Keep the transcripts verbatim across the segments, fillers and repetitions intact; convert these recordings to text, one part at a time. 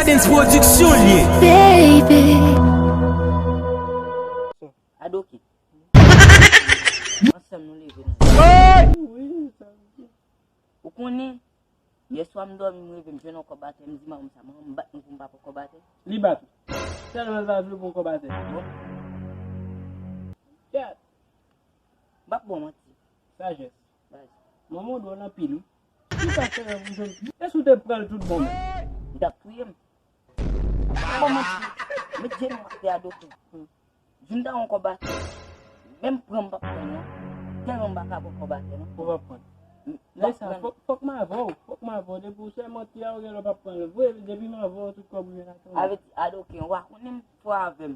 Sense Production li ye. Baby. Adoki. Ansanm nou leve nan. Ou konnen, yè swa m dòmi, m reve, m jwenn yon kòb atè, m di manman m sa, manman m bat mwen pou m pa pran kòb atè. Li bat ou. Tèlman l pa vle w pran kòb atè. Bon. Kèt. M p ap ba w manti. Sajès. Baz. Manman w dwòl anpil, wi. Ki sa fè w jwenn? E si w te pran l tout bon menm? Li t ap touye m. Bon, mwen di, met je nou atè a, doktè. Di m ta yon kòb atè. Menm pran m p ap pran l non. Tèlman m pa ka pran kòb atè non. Ou p ap pran. Lè sa, fòk, fòk m avè w. Fòk m avè w. Depi w sèmante a, ou gen lè w p ap pran l vre. Depi m avè w, tout kòb ou jwenn atè w. Avè ti adoken, w pa konnen m fò avè m.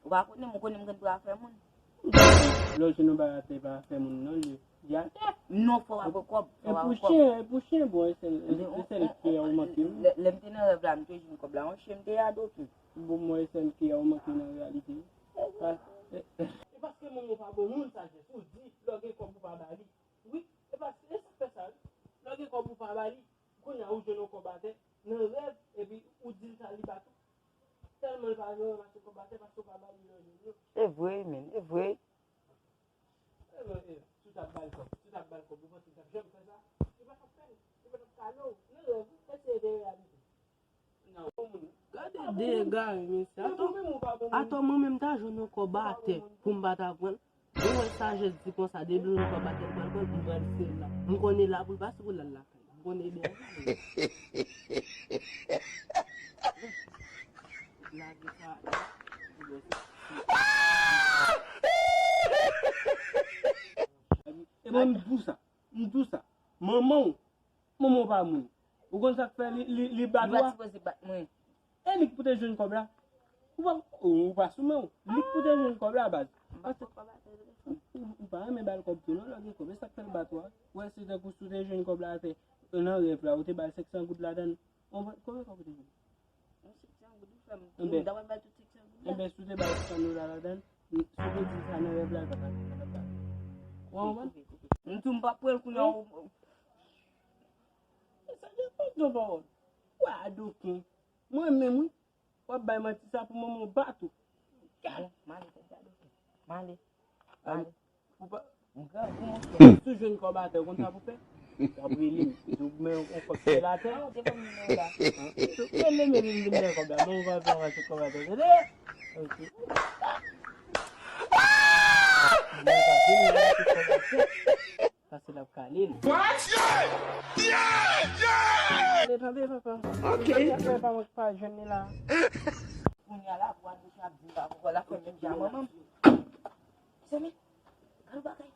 Ou pa konnen m, ou konnen m gen dwa fè moun. Lè w jwenn yon bagay atè, pa fè moun non, li, li atè. Non, fò w ap pran kòb, fò w ap pran kòb. E pou chen, e pou chen, bon, e sèl, e sèl kiyè ou manke, wi. Lè, lè m te nan rèv la, m te jwenn kòb la, yon chen m te adoke. Bon, mwen, e sèl kiyè ou manke nan reyalite, wi. E paske manman w pa bon moun, Sajès, ou di, lè w gen kòb ou pa ba li. Wi, e paske, e sa k fè sa, wi. Lè w gen kòb ou pa ba li, kounye a ou jwenn yon kòb atè, nan rèv, epi ou di l sa, li bat ou. Tèlman l pa vle ranmase kòb atè paske w pa ba li lè w jwenn yo. E vre, men, e vre. E vre, e, si w t ap ba l kòb, si w t ap ba l kòb, ou panse l t ap janm fè sa? Li pa t ap fè l. Li pa t ap kale w. Nan rèv, èske se te reyalite? Gade de egare, mesye. Atò, atò, mwen menm ta jwenn yon kòb atè pou m pa ta pran l. Ou wè Sajès di konsa, depi l jwenn kòb atè, l pral pran l, m pral sere l la. M konnen la pou l pase pou l al lakay. M konnen byen. Lage sa. E mwen, m di w sa. M di w sa. Manman w, manman w pa moun. Ou konn sa k fè li, li, li bat ou a? Li pa t sipoze bat mwen. E li k pou te jwenn kòb la. Ou pa, ou, ou pa sou men w. Li k pou te jwenn kòb la, baz. M pa fè kòb atè telefòn. Ou, ou pa renmen ba l kòb tou non, lè w gen kòb. E sa k fè l bat ou a? Ou wè se tankou si w te jwenn kòb la atè, nan rèv la, ou te ba l senk san goud ladan l. Konbyen, konbyen kòb ou te jwenn? Yon senk san goud, ou fè m, m ta pral bay tout senk san goud la. Enben, si w te ba l senk san dola ladan l, si w te di l sa nan rèv la, l pa t ap, pa t ap ba l. Ou konprann? M di w m p ap pran l kounye a, ou, ou. Sa gen pòt nan pawòl. Ou adoken. Mwen menm, wi. W ap bay manti sa pou manman w bat ou. Bon, m ale, tèt gade. M ale. M ale. Ou pa, m grangou, monchè. Si w jwenn kòb atè, ou konn sa pou fè? W ap rele m. Di w men yon kòb ki atè. Ah, ou te ban m nimewo la. Rele m epi m vin bay kòb la. Bon, ou pa fè yon kòb atè, tande? Ok. Mwen pa vin la, se kòb atè. Paske l ap kale l. What? Yeah! Yeah! Yeah! Tande, tande, papa. Ok. Sa fè pa mwen ki pa jwenn li la. Kounye a la, vwa de chat di pa poko la fè menm jan manman m. Mezanmi, gade bagay.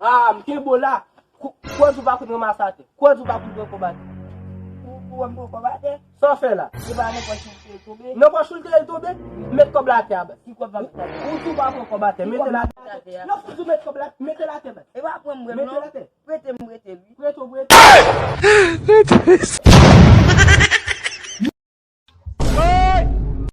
Ah, m kenbe w la. Kou-, kou w di w pa konn ranmase atè. Kou w di w pa konn pran kòb atè. Ou, ou wè m pran kòb atè? Sa w fè la? Se pa nan pòch ou te tonbe? Nan pòch ou te tonbe? Met kòb la atè a, baz. Ki kòb la? Ou di w pa pran kòb atè, mete l atè. Lè w fin di w met kòb la, mete l atè, baz. E pa pran m, non.